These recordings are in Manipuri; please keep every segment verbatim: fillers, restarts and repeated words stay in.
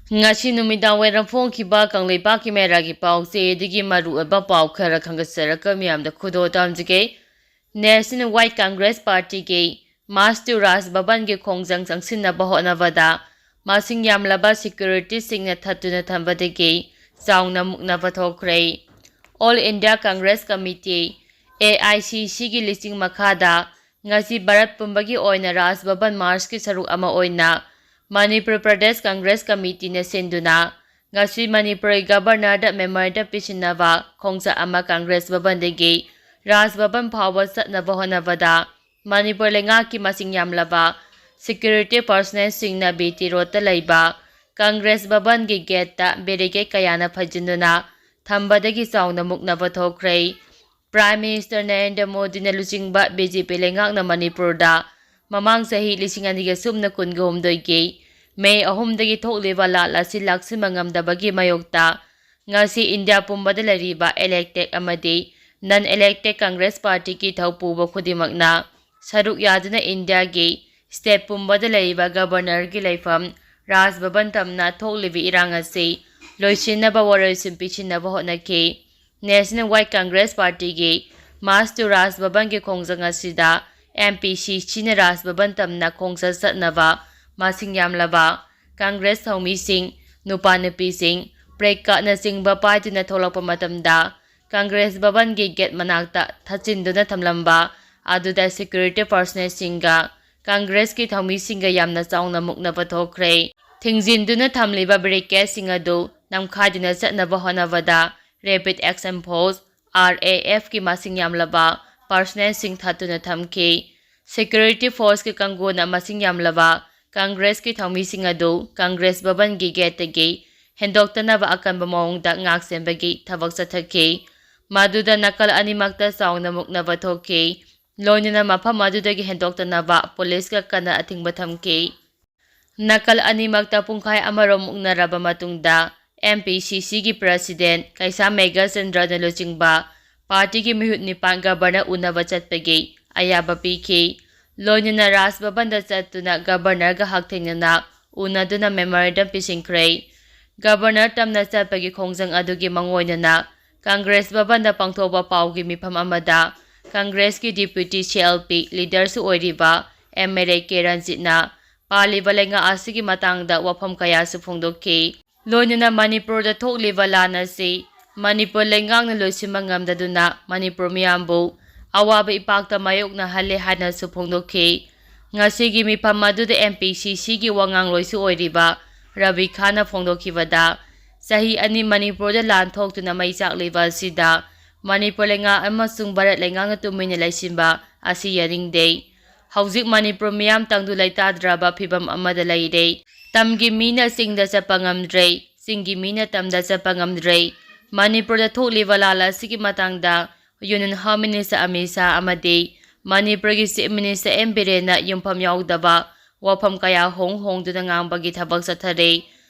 ꯉꯁꯤ ꯅꯨꯃꯤꯗꯥꯡ ꯋꯥꯏꯔꯝ ꯐꯣꯡꯈꯤꯕ ꯀꯪꯂꯩꯄꯥꯛꯀꯤ ꯃꯦꯔꯥꯒꯤ ꯄꯥꯎꯆꯦꯗꯒꯤ ꯃꯔꯨꯑꯣꯏꯕ ꯄꯥꯎ ꯈꯔ ꯈꯪꯒꯠꯆꯔꯒ ꯃꯤꯌꯥꯝꯗ ꯈꯨꯗꯣꯜ ꯇꯝꯖꯒꯦ꯫ National White Congress Partyꯒꯤ March to Raj Bhavanꯒꯤ ꯈꯣꯡꯖꯪ ꯆꯪꯁꯤꯟꯅꯕ ꯍꯣꯠꯅꯕꯗ ꯃꯁꯤꯡ ꯌꯥꯝꯂꯕ securityꯁꯤꯡꯅ ꯊꯠꯇꯨꯅ ꯊꯝꯕꯗꯒꯤ ꯆꯥꯎꯅ ꯃꯨꯛꯅꯕ ꯊꯣꯛꯈ꯭ꯔꯦ꯫ All India Congress Committee, AICCꯒꯤ ꯂꯤꯁꯤꯡ ꯃꯈꯥꯗ ꯉꯁꯤ ꯚꯥꯔꯠ ꯄꯨꯝꯕꯒꯤ ꯑꯣꯏꯅ ꯔꯥꯖ ꯚꯕꯟ ꯃꯥꯔꯆꯀꯤ ꯁꯔꯨꯛ ꯑꯃ ꯑꯣꯏꯅ ꯃꯅꯤꯄꯨꯔ ꯄ꯭ꯔꯗꯦꯁ ꯀꯪꯒ꯭ꯔꯦꯁ ꯀꯃꯤꯇꯤꯅ ꯁꯤꯟꯗꯨꯅ ꯉꯁꯤ ꯃꯅꯤꯄꯨꯔꯒꯤ ꯒꯕꯔꯅꯔꯗ memorandum ꯄꯤꯁꯤꯟꯅꯕ ꯈꯣꯡꯆꯠ ꯑꯃ ꯀꯪꯒ꯭ꯔꯦꯁ ꯚꯕꯟꯗꯒꯤ ꯔꯥꯖ ꯚꯕꯟ ꯐꯥꯎꯕ ꯆꯠꯅꯕ ꯍꯣꯠꯅꯕꯗ ꯃꯅꯤꯄꯨꯔ ꯂꯩꯉꯥꯛꯀꯤ ꯃꯁꯤꯡ ꯌꯥꯝꯂꯕ security personnelꯁꯤꯡꯅ BT Roadꯇ ꯂꯩꯕ ꯀꯪꯒ꯭ꯔꯦꯁ ꯚꯕꯟꯒꯤ gateꯇ barricade ꯀꯌꯥꯅ ꯐꯩꯖꯤꯟꯗꯨꯅ ꯊꯝꯕꯗꯒꯤ ꯆꯥꯎꯅ ꯃꯨꯛꯅꯕ ꯊꯣꯛꯈ꯭ꯔꯦ꯫ Prime Minister ꯅꯔꯦꯟꯗ꯭ꯔ ꯃꯣꯗꯤꯅ ꯂꯨꯆꯤꯡꯕ BJP ꯂꯩꯉꯥꯛꯅ ꯃꯅꯤꯄꯨꯔꯗ ꯃꯃꯥꯡ ꯆꯍꯤ ꯂꯤꯁꯤꯡ ꯑꯅꯤꯒ ꯁꯨꯞꯅ ꯀꯨꯟꯒ ꯍꯨꯝꯗꯣꯏꯒꯤ May ꯑꯍꯨꯝꯗꯒꯤ ꯊꯣꯛꯂꯤꯕ ꯂꯥꯟ ꯑꯁꯤ ꯂꯥꯛꯁꯤꯟꯕ ꯉꯝꯗꯕꯒꯤ ꯃꯥꯌꯣꯛꯇ ꯉꯁꯤ ꯏꯟꯗꯤꯌꯥ ꯄꯨꯝꯕꯗ ꯂꯩꯔꯤꯕ elected ꯑꯃꯗꯤ non elected Congress Partyꯒꯤ ꯊꯧꯄꯨꯕ ꯈꯨꯗꯤꯡꯃꯛꯅ ꯁꯔꯨꯛ ꯌꯥꯗꯨꯅ ꯏꯟꯗꯤꯌꯥꯒꯤ state ꯄꯨꯝꯕꯗ ꯂꯩꯔꯤꯕ ꯒꯕꯔꯅꯔꯒꯤ ꯂꯩꯐꯝ ꯔꯥꯖ ꯚꯕꯟ ꯇꯝꯅ ꯊꯣꯛꯂꯤꯕ ꯏꯔꯥꯡ ꯑꯁꯤ ꯂꯣꯏꯁꯤꯟꯅꯕ ꯋꯥꯔꯣꯏꯁꯤꯟ ꯄꯤꯁꯤꯟꯅꯕ ꯍꯣꯠꯅꯈꯤ꯫ National White Congress Partyꯒꯤ March to Raj Bhavanꯒꯤ ꯈꯣꯡꯖꯪ ꯑꯁꯤꯗ MPCCꯅ ꯔꯥꯖ ꯚꯕꯟ ꯇꯝꯅ ꯈꯣꯡꯆꯠ ꯆꯠꯅꯕ ꯃꯁꯤꯡ ꯌꯥꯝꯂꯕ ꯀꯪꯒ꯭ꯔꯦꯁ ꯊꯧꯃꯤꯁꯤꯡ, ꯅꯨꯄꯥ ꯅꯨꯄꯤꯁꯤꯡ, placardꯅꯆꯤꯡꯕ ꯄꯥꯏꯗꯨꯅ ꯊꯣꯛꯂꯛꯄ ꯃꯇꯝꯗ ꯀꯪꯒ꯭ꯔꯦꯁ ꯚꯕꯟꯒꯤ gate ꯃꯅꯥꯛꯇ ꯊꯠꯆꯤꯟꯗꯨꯅ ꯊꯝꯂꯝꯕ ꯑꯗꯨꯗ security personnelꯁꯤꯡꯒ ꯀꯪꯒ꯭ꯔꯦꯁꯀꯤ ꯊꯧꯃꯤꯁꯤꯡꯒ ꯌꯥꯝꯅ ꯆꯥꯎꯅ ꯃꯨꯛꯅꯕ ꯊꯣꯛꯈ꯭ꯔꯦ꯫ ꯊꯤꯡꯖꯤꯟꯗꯨꯅ ꯊꯝꯂꯤꯕ barricadeꯁꯤꯡ ꯑꯗꯨ ꯅꯝꯈꯥꯏꯗꯨꯅ ꯆꯠꯅꯕ ꯍꯣꯠꯅꯕꯗ Rapid Action Force, RAFꯀꯤ ꯃꯁꯤꯡ ꯌꯥꯝꯂꯕ personnelꯁꯤꯡ ꯊꯠꯇꯨꯅ ꯊꯝꯈꯤ꯫ Security forceꯀꯤ ꯀꯥꯡꯕꯨꯅ ꯃꯁꯤꯡ ꯌꯥꯝꯂꯕ ꯀꯪꯒ꯭ꯔꯦꯁꯀꯤ ꯊꯧꯃꯤꯁꯤꯡ ꯑꯗꯨ ꯀꯪꯒ꯭ꯔꯦꯁ ꯚꯕꯟꯒꯤ gateꯇꯒꯤ ꯍꯦꯟꯗꯣꯛꯇꯅꯕ ꯑꯀꯟꯕ ꯃꯑꯣꯡꯗ ꯉꯥꯛ ꯁꯦꯟꯕꯒꯤ ꯊꯕꯛ ꯆꯠꯊꯈꯤ꯫ ꯃꯗꯨꯗ ꯅꯥꯀꯜ ꯑꯅꯤꯃꯛꯇ ꯆꯥꯎꯅ ꯃꯨꯛꯅꯕ ꯊꯣꯛꯈꯤ꯫ ꯂꯣꯏꯅꯅ ꯃꯐꯝ ꯑꯗꯨꯗꯒꯤ ꯍꯦꯟꯗꯣꯛꯇꯅꯕ ꯄꯨꯂꯤꯁꯀ ꯀꯟꯅ ꯑꯊꯤꯡꯕ ꯊꯝꯈꯤ꯫ ꯅꯥꯀꯜ ꯑꯅꯤꯃꯛꯇ ꯄꯨꯡꯈꯥꯏ ꯑꯃꯔꯣꯝ ꯃꯨꯛꯅꯔꯕ ꯃꯇꯨꯡꯗ MPCCꯒꯤ president ꯀꯩꯁꯥꯝ ꯃꯦꯘꯆꯟꯗ꯭ꯔꯅ ꯂꯨꯆꯤꯡꯕ partyꯒꯤ ꯃꯤꯍꯨꯠ ꯅꯤꯄꯥꯟ ꯒꯕꯔꯅꯔ ꯎꯅꯕ ꯆꯠꯄꯒꯤ ꯑꯌꯥꯕ ꯄꯤꯈꯤ꯫ ꯂꯣꯏꯅꯅ ꯔꯥꯖ ꯚꯕꯟꯗ ꯆꯠꯇꯨꯅ ꯒꯕꯔꯅꯔꯒ ꯍꯛꯊꯦꯡꯅꯅ ꯎꯅꯗꯨꯅ memorandum ꯄꯤꯁꯤꯟꯈ꯭ꯔꯦ꯫ ꯒꯕꯔꯅꯔ ꯇꯝꯅ ꯆꯠꯄꯒꯤ ꯈꯣꯡꯖꯪ ꯑꯗꯨꯒꯤ ꯃꯥꯡꯑꯣꯏꯅꯅ ꯀꯪꯒ꯭ꯔꯦꯁ ꯚꯕꯟꯗ ꯄꯥꯡꯊꯣꯛꯄ ꯄꯥꯎꯒꯤ ꯃꯤꯐꯝ ꯑꯃꯗ ꯀꯪꯒ꯭ꯔꯦꯁꯀꯤ deputy C L P leaderꯁꯨ ꯑꯣꯏꯔꯤꯕ M L A K ꯔꯟꯖꯤꯠꯅ ꯄꯥꯜꯂꯤꯕ ꯂꯩꯉꯥꯛ ꯑꯁꯤꯒꯤ ꯃꯇꯥꯡꯗ ꯋꯥꯐꯝ ꯀꯌꯥꯁꯨ ꯐꯣꯡꯗꯣꯛꯈꯤ꯫ ꯂꯣꯏꯅꯅ ꯃꯅꯤꯄꯨꯔꯗ ꯊꯣꯛꯂꯤꯕ ꯂꯥꯟ ꯑꯁꯤ ꯃꯅꯤꯄꯨꯔ ꯂꯩꯉꯥꯛꯅ ꯂꯣꯏꯁꯤꯟꯕ ꯉꯝꯗꯗꯨꯅ ꯃꯅꯤꯄꯨꯔ ꯃꯤꯌꯥꯝꯕꯨ ꯑꯋꯥꯕ ꯏꯄꯥꯛꯇ ꯃꯥꯌꯣꯛꯅꯍꯜꯂꯦ ꯍꯥꯏꯅꯁꯨ ꯐꯣꯡꯗꯣꯛꯈꯤ꯫ ꯉꯁꯤꯒꯤ ꯃꯤꯐꯝ ꯑꯗꯨꯗ M P C Cꯒꯤ ꯋꯥꯉꯥꯡꯂꯣꯏꯁꯨ ꯑꯣꯏꯔꯤꯕ ꯔꯕꯤ ꯈꯥꯟꯅ ꯐꯣꯡꯗꯣꯛꯈꯤꯕꯗ, ꯆꯍꯤ ꯑꯅꯤ ꯃꯅꯤꯄꯨꯔꯗ ꯂꯥꯟ ꯊꯣꯛꯇꯨꯅ ꯃꯩ ꯆꯥꯛꯂꯤꯕ ꯑꯁꯤꯗ ꯃꯅꯤꯄꯨꯔ ꯂꯩꯉꯥꯛ ꯑꯃꯁꯨꯡ ꯚꯥꯔꯠ ꯂꯩꯉꯥꯛꯅ ꯇꯨꯃꯤꯟꯅ ꯂꯩꯁꯤꯟꯕ ꯑꯁꯤ ꯌꯥꯅꯤꯡꯗꯦ꯫ ꯍꯧꯖꯤꯛ ꯃꯅꯤꯄꯨꯔ ꯃꯤꯌꯥꯝ ꯇꯪꯗꯨ ꯂꯩꯇꯥꯗ꯭ꯔꯕ ꯐꯤꯕꯝ ꯑꯃꯗ ꯂꯩꯔꯦ꯫ ꯇꯝꯒꯤ ꯃꯤꯅ ꯆꯤꯡꯗ ꯆꯠꯄ ꯉꯝꯗ꯭ꯔꯦ, ꯆꯤꯡꯒꯤ ꯃꯤꯅ ꯇꯝꯗ ꯆꯠꯄ ꯉꯝꯗ꯭ꯔꯦ꯫ ꯃꯅꯤꯄꯨꯔꯗ ꯊꯣꯛꯂꯤꯕ ꯂꯥꯜ ꯑꯁꯤꯒꯤ ꯃꯇꯥꯡꯗ Union Home Minister Amit Shah ꯑꯃꯗꯤ ꯃꯅꯤꯄꯨꯔꯒꯤ Chief Minister M ꯕꯤꯔꯦꯟꯅ ꯌꯨꯝꯐꯝ ꯌꯥꯎꯗꯕ ꯋꯥꯐꯝ ꯀꯌꯥ ꯍꯣꯡ ꯍꯣꯡꯗꯨꯅ ꯉꯥꯡꯕꯒꯤ ꯊꯕꯛ ꯆꯠꯊꯔꯦ꯫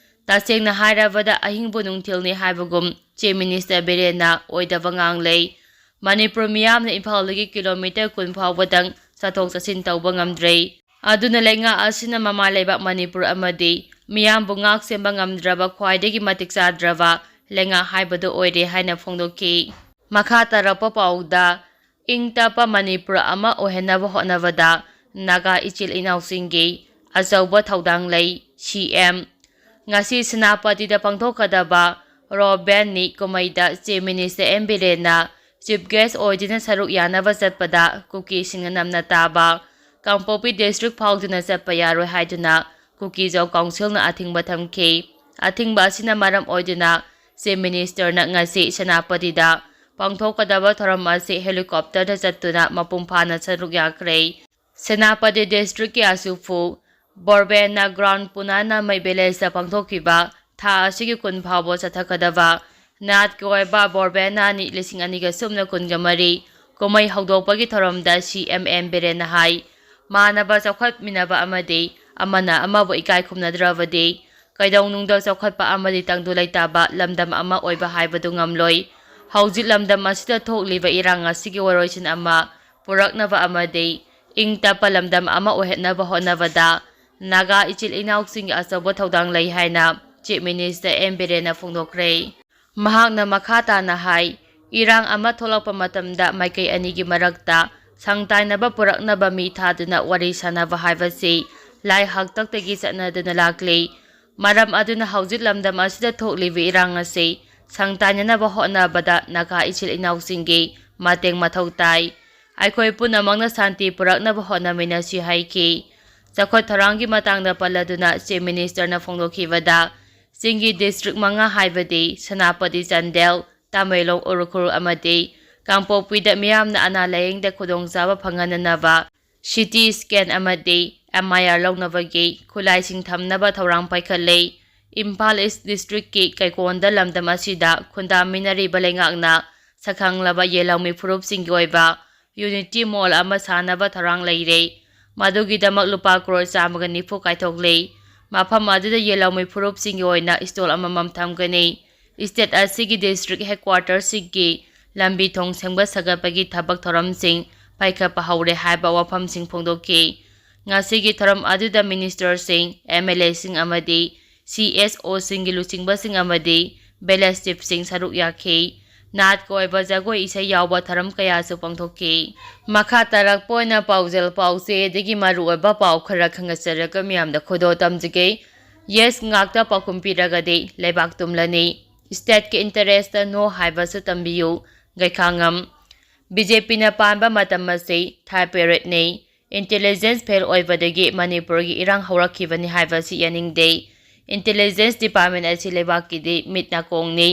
ꯇꯁꯦꯡꯅ ꯍꯥꯏꯔꯕꯗ ꯑꯍꯤꯡꯕꯨ ꯅꯨꯡꯊꯤꯜꯅꯤ ꯍꯥꯏꯕꯒꯨꯝ Chief Minister ꯕꯤꯔꯦꯟꯅ ꯑꯣꯏꯗꯕ ꯉꯥꯡꯂꯦ꯫ ꯃꯅꯤꯄꯨꯔ ꯃꯤꯌꯥꯝꯅ ꯏꯝꯐꯥꯜꯗꯒꯤ kilometre ꯀꯨꯟ ꯐꯥꯎꯕꯗꯪ ꯆꯠꯊꯣꯛ ꯆꯠꯁꯤꯟ ꯇꯧꯕ ꯉꯝꯗ꯭ꯔꯦ꯫ ꯑꯗꯨꯅ ꯂꯩꯉꯥꯛ ꯑꯁꯤꯅ ꯃꯃꯥ ꯂꯩꯕꯥꯛ ꯃꯅꯤꯄꯨꯔ ꯑꯃꯗꯤ ꯃꯤꯌꯥꯝꯕꯨ ꯉꯥꯛ ꯁꯦꯟꯕ ꯉꯝꯗ꯭ꯔꯕ ꯈ꯭ꯋꯥꯏꯗꯒꯤ ꯃꯇꯤꯛ ꯆꯥꯗ꯭ꯔꯕ ꯂꯩꯉꯥꯛ ꯍꯥꯏꯕꯗꯨ ꯑꯣꯏꯔꯦ ꯍꯥꯏꯅ ꯐꯣꯡꯗꯣꯛꯈꯤ꯫ ꯃꯈꯥ ꯇꯥꯔꯛꯄ ꯄꯥꯎꯗ, ꯏꯪ ꯇꯞꯄ ꯃꯅꯤꯄꯨꯔ ꯑꯃ ꯑꯣꯏꯍꯟꯅꯕ ꯍꯣꯠꯅꯕꯗ ꯅꯥꯒꯥ ꯏꯆꯤꯜ ꯏꯅꯥꯎꯁꯤꯡꯒꯤ ꯑꯆꯧꯕ ꯊꯧꯗꯥꯡ ꯂꯩ, C M꯫ ꯉꯁꯤ ꯁꯦꯅꯥꯄꯇꯤꯗ ꯄꯥꯡꯊꯣꯛꯀꯗꯕ ꯔꯣ ꯕꯦꯟ ꯅꯤꯠ ꯀꯨꯝꯍꯩꯗ Chief Minister M ꯕꯤꯔꯦꯟꯅ Chief Guest ꯑꯣꯏꯗꯨꯅ ꯁꯔꯨꯛ ꯌꯥꯅꯕ ꯆꯠꯄꯗ ꯀꯨꯀꯤꯁꯤꯡꯅ ꯅꯝꯅ ꯇꯥꯕ ꯀꯥꯡꯄꯣꯛꯄꯤ district ꯐꯥꯎꯗꯨꯅ ꯆꯠꯄ ꯌꯥꯔꯣꯏ ꯍꯥꯏꯗꯨꯅ ꯀꯨꯀꯤ ꯖꯣ councilꯅ ꯑꯊꯤꯡꯕ ꯊꯝꯈꯤ꯫ ꯑꯊꯤꯡꯕ ꯑꯁꯤꯅ ꯃꯔꯝ ꯑꯣꯏꯗꯨꯅ Chief Ministerꯅ ꯉꯁꯤ ꯁꯦꯅꯥꯄꯇꯤꯗ ꯄꯥꯡꯊꯣꯛꯀꯗꯕ ꯊꯧꯔꯝ ꯑꯁꯤ helicopterꯗ ꯆꯠꯇꯨꯅ ꯃꯄꯨꯡ ꯐꯥꯅ ꯁꯔꯨꯛ ꯌꯥꯈ꯭ꯔꯦ꯫ ꯁꯦꯅꯥꯄꯇꯤ districtꯀꯤ ꯑꯁꯨꯐꯨ ꯕꯣꯔꯕꯦꯟꯅ ground ꯄꯨꯅꯥꯅ ꯃꯩ villageꯇ ꯄꯥꯡꯊꯣꯛꯈꯤꯕ ꯊꯥ ꯑꯁꯤꯒꯤ ꯀꯨꯟ ꯐꯥꯎꯕ ꯆꯠꯊꯒꯗꯕ ꯅꯥꯠꯀꯤ ꯑꯣꯏꯕ ꯕꯣꯔꯕꯦꯟꯅ ꯅꯤꯠ ꯂꯤꯁꯤꯡ ꯑꯅꯤꯒ ꯁꯨꯞꯅ ꯀꯨꯟꯒ ꯃꯔꯤ ꯀꯨꯝꯍꯩ ꯍꯧꯗꯣꯛꯄꯒꯤ ꯊꯧꯔꯝꯗ C M M ꯕꯤꯔꯦꯟꯅ ꯍꯥꯏ, ꯃꯥꯟꯅꯕ ꯆꯥꯎꯈꯠꯃꯤꯟꯅꯕ ꯑꯃꯗꯤ ꯑꯃꯅ ꯑꯃꯕꯨ ꯏꯀꯥꯏ ꯈꯨꯝꯅꯗ꯭ꯔꯕꯗꯤ ꯀꯩꯗꯧꯅꯨꯡꯗ ꯆꯥꯎꯈꯠꯄ ꯑꯃꯗꯤ ꯇꯪꯗꯨ ꯂꯩꯇꯥꯕ ꯂꯝꯗꯝ ꯑꯃ ꯑꯣꯏꯕ ꯍꯥꯏꯕꯗꯨ ꯉꯝꯂꯣꯏ꯫ ꯍꯧꯖꯤꯛ ꯂꯝꯗꯝ ꯑꯁꯤꯗ ꯊꯣꯛꯂꯤꯕ ꯏꯔꯥꯡ ꯑꯁꯤꯒꯤ ꯋꯥꯔꯣꯏꯁꯤꯟ ꯑꯃ ꯄꯨꯔꯛꯅꯕ ꯑꯃꯗꯤ ꯏꯪ ꯇꯞꯄ ꯂꯝꯗꯝ ꯑꯃ ꯑꯣꯏꯍꯟꯅꯕ ꯍꯣꯠꯅꯕꯗ ꯅꯥꯒꯥ ꯏꯆꯤꯜ ꯏꯅꯥꯎꯁꯤꯡꯒꯤ ꯑꯆꯧꯕ ꯊꯧꯗꯥꯡ ꯂꯩ ꯍꯥꯏꯅ Chief Minister ꯑꯦꯟ ꯕꯤꯔꯦꯟꯅ ꯐꯣꯡꯗꯣꯛꯈ꯭ꯔꯦ꯫ ꯃꯍꯥꯛꯅ ꯃꯈꯥ ꯇꯥꯅ ꯍꯥꯏ, ꯏꯔꯥꯡ ꯑꯃ ꯊꯣꯛꯂꯛꯄ ꯃꯇꯝꯗ ꯃꯥꯏꯀꯩ ꯑꯅꯤꯒꯤ ꯃꯔꯛꯇ ꯁꯪ ꯇꯥꯏꯅꯕ ꯄꯨꯔꯛꯅꯕ ꯃꯤ ꯊꯥꯗꯨꯅ ꯋꯥꯔꯤ ꯁꯥꯅꯕ ꯍꯥꯏꯕꯁꯤ ꯂꯥꯏ ꯍꯥꯛꯇꯛꯇꯒꯤ ꯆꯠꯅꯗꯨꯅ ꯂꯥꯛꯂꯤ꯫ ꯃꯔꯝ ꯑꯗꯨꯅ ꯍꯧꯖꯤꯛ ꯂꯝꯗꯝ ꯑꯁꯤꯗ ꯊꯣꯛꯂꯤꯕ ꯏꯔꯥꯡ ꯑꯁꯤ ꯁꯪ ꯇꯥꯏꯅꯅꯕ ꯍꯣꯠꯅꯕꯗ ꯅꯥꯒꯥ ꯏꯆꯤꯜ ꯏꯅꯥꯎꯁꯤꯡꯒꯤ ꯃꯇꯦꯡ ꯃꯊꯧ ꯇꯥꯏ꯫ ꯑꯩꯈꯣꯏ ꯄꯨꯝꯅꯃꯛꯅ ꯁꯥꯟꯇꯤ ꯄꯨꯔꯛꯅꯕ ꯍꯣꯠꯅꯃꯤꯟꯅꯁꯤ ꯍꯥꯏꯈꯤ꯫ ꯆꯥꯎꯈꯠ ꯊꯧꯔꯥꯡꯒꯤ ꯃꯇꯥꯡꯗ ꯄꯜꯂꯗꯨꯅ Chief Ministerꯅ ꯐꯣꯡꯗꯣꯛꯈꯤꯕꯗ, ꯆꯤꯡꯒꯤ district ꯃꯉꯥ ꯍꯥꯏꯕꯗꯤ ꯁꯦꯅꯥꯄꯇꯤ, ꯆꯥꯟꯗꯦꯜ, ꯇꯃꯦꯡꯂꯣꯡ, ꯎꯈ꯭ꯔꯨꯜ ꯑꯃꯗꯤ ꯀꯥꯡꯄꯣꯛꯄꯤꯗ ꯃꯤꯌꯥꯝꯅ ꯑꯅꯥ ꯂꯥꯌꯦꯡꯗ ꯈꯨꯗꯣꯡꯆꯥꯕ ꯐꯪꯍꯟꯅꯅꯕ CT scan ꯑꯃꯗꯤ MRI ꯂꯧꯅꯕꯒꯤ ꯈꯨꯠꯂꯥꯏꯁꯤꯡ ꯊꯝꯅꯕ ꯊꯧꯔꯥꯡ ꯄꯥꯏꯈꯠꯂꯦ꯫ ꯏꯝꯐꯥꯜ East districtꯀꯤ ꯀꯩꯀꯣꯟꯗ ꯂꯝꯗꯝ ꯑꯁꯤꯗ ꯈꯨꯟꯗꯥꯃꯤꯟꯅꯔꯤꯕ ꯂꯩꯉꯥꯛꯅ ꯁꯛꯈꯪꯂꯕ ꯌꯦꯜꯍꯧꯃꯤ ꯐꯨꯔꯨꯞꯁꯤꯡꯒꯤ ꯑꯣꯏꯕ Unity Mall ꯑꯃ ꯁꯥꯅꯕ ꯊꯧꯔꯥꯡ ꯂꯩꯔꯦ꯫ ꯃꯗꯨꯒꯤꯗꯃꯛ ꯂꯨꯄꯥ ꯀ꯭ꯔꯣꯔ ꯆꯥꯝꯃꯒ ꯅꯤꯐꯨ ꯀꯥꯏꯊꯣꯛꯂꯦ꯫ ꯃꯐꯝ ꯑꯗꯨꯗ ꯌꯦꯜꯍꯧꯃꯤ ꯐꯨꯔꯨꯞꯁꯤꯡꯒꯤ ꯑꯣꯏꯅ stall ꯑꯃꯃꯝ ꯊꯝꯒꯅꯤ꯫ State ꯑꯁꯤꯒꯤ district headquarterꯁꯤꯡꯒꯤ ꯂꯝꯕꯤ ꯊꯣꯡ ꯁꯦꯝꯒꯠ ꯁꯥꯒꯠꯄꯒꯤ ꯊꯕꯛ ꯊꯧꯔꯝꯁꯤꯡ ꯄꯥꯏꯈꯠꯄ ꯍꯧꯔꯦ ꯍꯥꯏꯕ ꯋꯥꯐꯝꯁꯤꯡ ꯐꯣꯡꯗꯣꯛꯈꯤ꯫ ꯉꯁꯤꯒꯤ ꯊꯧꯔꯝ ꯑꯗꯨꯗ ministerꯁꯤꯡ, MLAꯁꯤꯡ ꯑꯃꯗꯤ CSOꯁꯤꯡꯒꯤ ꯂꯨꯆꯤꯡꯕꯁꯤꯡ ꯑꯃꯗꯤ village chiefꯁꯤꯡ ꯁꯔꯨꯛ ꯌꯥꯈꯤ꯫ ꯅꯥꯠꯀꯤ ꯑꯣꯏꯕ ꯖꯒꯣꯏ ꯏꯁꯩ ꯌꯥꯎꯕ ꯊꯧꯔꯝ ꯀꯌꯥꯁꯨ ꯄꯥꯡꯊꯣꯛꯈꯤ꯫ ꯃꯈꯥ ꯇꯥꯔꯛꯄ ꯑꯣꯏꯅ ꯄꯥꯎꯖꯦꯜ ꯄꯥꯎꯆꯦꯗꯒꯤ ꯃꯔꯨꯑꯣꯏꯕ ꯄꯥꯎ ꯈꯔ ꯈꯪꯍꯟꯖꯔꯒ ꯃꯤꯌꯥꯝꯗ ꯈꯨꯗꯣꯜ ꯇꯝꯖꯒꯦ꯫ Yes ꯉꯥꯛꯇ ꯄꯥꯎꯈꯨꯝ ꯄꯤꯔꯒꯗꯤ ꯂꯩꯕꯥꯛ ꯇꯨꯝꯂꯅꯤ꯫ Stateꯀꯤ interestꯇ no ꯍꯥꯏꯕꯁꯨ ꯇꯝꯕꯤꯌꯨ꯫ ꯒꯩꯈꯥꯉꯝ꯫ BJPꯅ ꯄꯥꯟꯕ ꯃꯇꯝ ꯑꯁꯤ time periodꯅꯤ꯫ Intelligence fail ꯑꯣꯏꯕꯗꯒꯤ ꯃꯅꯤꯄꯨꯔꯒꯤ ꯏꯔꯥꯡ ꯍꯧꯔꯛꯈꯤꯕꯅꯤ ꯍꯥꯏꯕꯁꯤ ꯌꯥꯅꯤꯡꯗꯦ꯫ Intelligence department ꯑꯁꯤ ꯂꯩꯕꯥꯛꯀꯤꯗꯤ ꯃꯤꯠ ꯅꯥꯀꯣꯡꯅꯤ꯫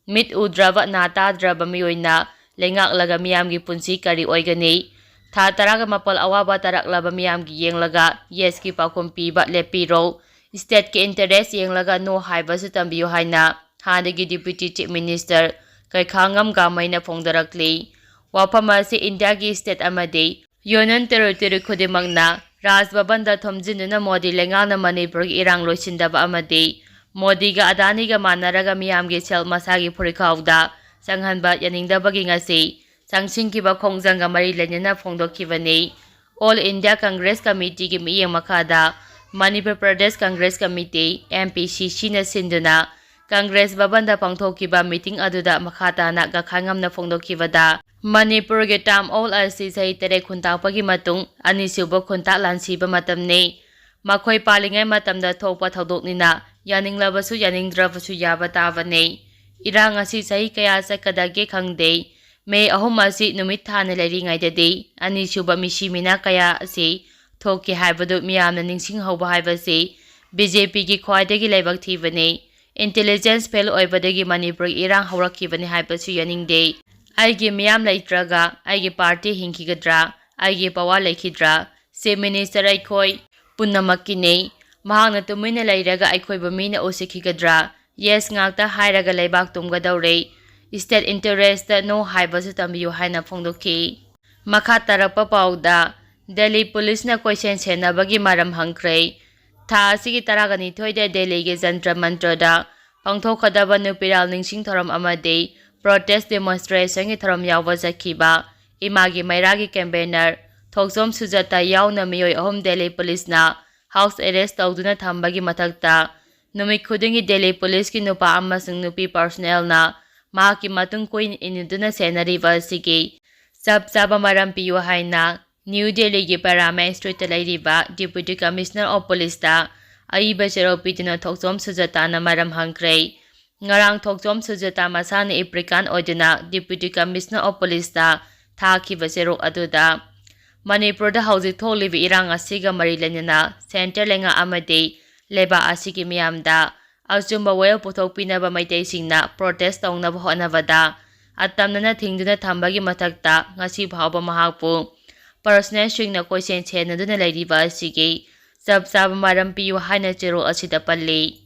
ꯃꯤꯠ ꯎꯗ꯭ꯔꯕ, ꯅꯥ ꯇꯥꯗ꯭ꯔꯕ ꯃꯤꯑꯣꯏꯅ ꯂꯩꯉꯥꯛꯂꯒ ꯃꯤꯌꯥꯝꯒꯤ ꯄꯨꯟꯁꯤ ꯀꯔꯤ ꯑꯣꯏꯒꯅꯤ? ꯊꯥ ꯇꯔꯥꯒ ꯃꯥꯄꯜ ꯑꯋꯥꯕ ꯇꯥꯔꯛꯂꯕ ꯃꯤꯌꯥꯝꯒꯤ ꯌꯦꯡꯂꯒ yesꯀꯤ ꯄꯥꯎꯈꯨꯝ ꯄꯤꯕ ꯂꯦꯞꯄꯤꯔꯣ꯫ Stateꯀꯤ interest ꯌꯦꯡꯂꯒ no ꯍꯥꯏꯕꯁꯨ ꯇꯝꯕꯤꯌꯨ ꯍꯥꯏꯅ ꯍꯥꯟꯅꯒꯤ Deputy Chief Minister ꯀꯩꯈꯥꯉꯝ ꯒꯥꯃꯩꯅ ꯐꯣꯡꯗꯣꯔꯛꯂꯤ꯫ ꯋꯥꯐꯝ ꯑꯁꯤ ꯏꯟꯗꯤꯌꯥꯒꯤ state ꯑꯃꯗꯤ Union Territory ꯈꯨꯗꯤꯡꯃꯛꯅ ꯔꯥꯖ ꯚꯕꯟꯗ ꯊꯣꯝꯖꯤꯟꯗꯨꯅ ꯃꯣꯗꯤ ꯂꯩꯉꯥꯛꯅ ꯃꯅꯤꯄꯨꯔꯒꯤ ꯏꯔꯥꯡ ꯂꯣꯏꯁꯤꯟꯗꯕ ꯑꯃꯗꯤ ꯃꯣꯗꯤꯒ ꯑꯗꯥꯅꯤꯒ ꯃꯥꯟꯅꯔꯒ ꯃꯤꯌꯥꯝꯒꯤ ꯁꯦꯜ ꯃꯁꯥꯒꯤ ꯐꯨꯔꯤꯠꯈꯥꯎꯗ ꯆꯪꯍꯟꯕ ꯌꯥꯅꯤꯡꯗꯕꯒꯤ ꯉꯁꯤ ꯆꯪꯁꯤꯟꯈꯤꯕ ꯈꯣꯡꯖꯪꯒ ꯃꯔꯤ ꯂꯩꯅꯅ ꯐꯣꯡꯗꯣꯛꯈꯤꯕꯅꯤ꯫ All India Congress Committeeꯒꯤ ꯃꯤꯠꯌꯦꯡ ꯃꯈꯥꯗ Manipur Pradesh Congress Committee, M P C C ꯅ ꯁꯤꯟꯗꯨꯅ ꯀꯪꯒ꯭ꯔꯦꯁ ꯚꯕꯟꯗ ꯄꯥꯡꯊꯣꯛꯈꯤꯕ ꯃꯤꯇꯤꯡ ꯑꯗꯨꯗ ꯃꯈꯥ ꯇꯥꯅ ꯒꯈꯥꯏ ꯉꯝꯅ ꯐꯣꯡꯗꯣꯛꯈꯤꯕꯗ, ꯃꯅꯤꯄꯨꯔꯒꯤ term all ꯑꯁꯤ ꯆꯍꯤ ꯇꯔꯦꯠ ꯈꯨꯟꯇꯥꯛꯄꯒꯤ ꯃꯇꯨꯡ ꯑꯅꯤꯁꯨꯕ ꯈꯨꯟꯇꯥꯛ ꯂꯥꯟꯁꯤꯕ ꯃꯇꯝꯅꯤ꯫ ꯃꯈꯣꯏ ꯄꯥꯜꯂꯤꯉꯩ ꯃꯇꯝꯗ ꯊꯣꯛꯄ ꯊꯧꯗꯣꯛꯅꯤꯅ ꯌꯥꯅꯤꯡꯂꯕꯁꯨ ꯌꯥꯅꯤꯡꯗ꯭ꯔꯕꯁꯨ ꯌꯥꯕ ꯇꯥꯕꯅꯤ꯫ ꯏꯔꯥꯡ ꯑꯁꯤ ꯆꯍꯤ ꯀꯌꯥ ꯆꯠꯀꯗꯒꯦ ꯈꯪꯗꯦ꯫ ꯃꯦ ꯑꯍꯨꯝ ꯑꯁꯤ ꯅꯨꯃꯤꯠ ꯊꯥꯅ ꯂꯩꯔꯤꯉꯩꯗꯗꯤ ꯑꯅꯤꯁꯨꯕ ꯃꯤꯁꯤ ꯃꯤꯅꯥ ꯀꯌꯥ ꯑꯁꯤ ꯊꯣꯛꯈꯤ ꯍꯥꯏꯕꯗꯨ ꯃꯤꯌꯥꯝꯅ ꯅꯤꯡꯁꯤꯡꯍꯧꯕ ꯍꯥꯏꯕꯁꯤ ꯕꯤ ꯖꯦ ꯄꯤꯒꯤ ꯈ꯭ꯋꯥꯏꯗꯒꯤ ꯂꯥꯏꯕꯛ ꯊꯤꯕꯅꯤ꯫ Intelligence fail ꯑꯣꯏꯕꯗꯒꯤ ꯃꯅꯤꯄꯨꯔꯒꯤ ꯏꯔꯥꯡ ꯍꯧꯔꯛꯈꯤꯕꯅꯤ ꯍꯥꯏꯕꯁꯨ ꯌꯥꯅꯤꯡꯗꯦ꯫ ꯑꯩꯒꯤ ꯃꯤꯌꯥꯝ ꯂꯩꯇ꯭ꯔꯒ ꯑꯩꯒꯤ party ꯍꯤꯡꯈꯤꯒꯗ꯭ꯔꯥ? ꯑꯩꯒꯤ power ꯂꯩꯈꯤꯗ꯭ꯔꯥ? Chief Minister ꯑꯩꯈꯣꯏ ꯄꯨꯝꯅꯃꯛꯀꯤꯅꯤ꯫ ꯃꯍꯥꯛꯅ ꯇꯨꯃꯤꯟꯅ ꯂꯩꯔꯒ ꯑꯩꯈꯣꯏꯕꯨ ꯃꯤꯅ ꯎꯁꯤꯠꯈꯤꯒꯗ꯭ꯔꯥ? Yes ꯉꯥꯛꯇ ꯍꯥꯏꯔꯒ ꯂꯩꯕꯥꯛ ꯇꯨꯝꯒꯗꯧꯔꯦ꯫ State interest no ꯍꯥꯏꯕꯁꯨ ꯇꯝꯕꯤꯌꯨ ꯍꯥꯏꯅ ꯐꯣꯡꯗꯣꯛꯈꯤ꯫ ꯃꯈꯥ ꯇꯥꯔꯛꯄ ꯄꯥꯎꯗ, ꯗꯦꯜꯂꯤ ꯄꯨꯂꯤꯁꯅ ꯀꯣꯏꯁꯦꯟ ꯁꯦꯟꯅꯕꯒꯤ ꯃꯔꯝ ꯍꯪꯈ꯭ꯔꯦ꯫ ꯊꯥ ꯑꯁꯤꯒꯤ ꯇꯔꯥꯒ ꯅꯤꯊꯣꯏꯗ ꯗꯦꯜꯂꯤꯒꯤ ꯖꯟꯇ꯭ꯔ ꯃꯟꯇ꯭ꯔꯗ ꯄꯥꯡꯊꯣꯛꯀꯗꯕ ꯅꯨꯄꯤꯔꯥꯜ ꯅꯤꯡꯁꯤꯡ ꯊꯧꯔꯝ ꯑꯃꯗꯤ protest demonstrationꯒꯤ ꯊꯧꯔꯝ ꯌꯥꯎꯕ ꯆꯠꯈꯤꯕ ꯏꯃꯥꯒꯤ ꯃꯩꯔꯥꯒꯤ campaigner ꯊꯣꯛꯆꯣꯝ ꯁꯨꯖꯥꯇꯥ ꯌꯥꯎꯅ ꯃꯤꯑꯣꯏ ꯑꯍꯨꯝ ꯗꯦꯜꯂꯤ ꯄꯨꯂꯤꯁꯅ house arrest ꯇꯧꯗꯨꯅ ꯊꯝꯕꯒꯤ ꯃꯊꯛꯇ, ꯅꯨꯃꯤꯠ ꯈꯨꯗꯤꯡꯒꯤ ꯗꯦꯜꯂꯤ ꯄꯨꯂꯤꯁꯀꯤ ꯅꯨꯄꯥ ꯑꯃꯁꯨꯡ ꯅꯨꯄꯤ personnelꯅ ꯃꯍꯥꯛꯀꯤ ꯃꯇꯨꯡ ꯀꯣꯏꯅ ꯏꯟꯅꯗꯨꯅ ꯁꯦꯟꯅꯔꯤꯕ ꯑꯁꯤꯒꯤ ꯆꯞ ꯆꯥꯕ ꯃꯔꯝ ꯄꯤꯌꯨ ꯍꯥꯏꯅ ꯅ꯭ꯌꯨ ꯗꯦꯜꯂꯤꯒꯤ ꯄꯔꯥꯃꯦꯟ ꯁ꯭ꯇ꯭ꯔꯤꯠꯇ ꯂꯩꯔꯤꯕ Deputy Commissioner of Policeꯇ ꯑꯏꯕ ꯆꯦꯔꯣꯜ ꯄꯤꯗꯨꯅ ꯊꯣꯛꯆꯣꯝ ꯁꯨꯖꯥꯇꯥꯅ ꯃꯔꯝ ꯍꯪꯈ꯭ꯔꯦ꯫ ꯉꯔꯥꯡ ꯊꯣꯛꯆꯣꯝ ꯁꯨꯖꯥꯇꯥ ꯃꯁꯥꯅ applicant ꯑꯣꯏꯗꯨꯅ Deputy Commissioner of Policeꯇ ꯊꯥꯈꯤꯕ ꯆꯦꯔꯣꯜ ꯑꯗꯨꯗ, ꯃꯅꯤꯄꯨꯔꯗ ꯍꯧꯖꯤꯛ ꯊꯣꯛꯂꯤꯕ ꯏꯔꯥꯡ ꯑꯁꯤꯒ ꯃꯔꯤ ꯂꯩꯅꯅ centre ꯂꯩꯉꯥꯛ ꯑꯃꯗꯤ ꯂꯩꯕꯥꯛ ꯑꯁꯤꯒꯤ ꯃꯤꯌꯥꯝꯗ ꯑꯆꯨꯝꯕ ꯋꯥꯌꯦꯜ ꯄꯨꯊꯣꯛꯄꯤꯅꯕ ꯃꯩꯇꯩꯁꯤꯡꯅ protest ꯇꯧꯅꯕ ꯍꯣꯠꯅꯕꯗ ꯑꯇꯝꯅꯅ ꯊꯤꯡꯗꯨꯅ ꯊꯝꯕꯒꯤ ꯃꯊꯛꯇ, ꯉꯁꯤ ꯐꯥꯎꯕ ꯃꯍꯥꯛꯄꯨ personnelꯁꯤꯡꯅ ꯀꯣꯏꯁꯦꯟ ꯁꯦꯟꯅꯗꯨꯅ ꯂꯩꯔꯤꯕ ꯑꯁꯤꯒꯤ ꯆꯞ ꯆꯥꯕ ꯃꯔꯝ ꯄꯤꯌꯨ ꯍꯥꯏꯅ ꯆꯦꯔꯣꯜ ꯑꯁꯤꯗ ꯄꯜꯂꯤ꯫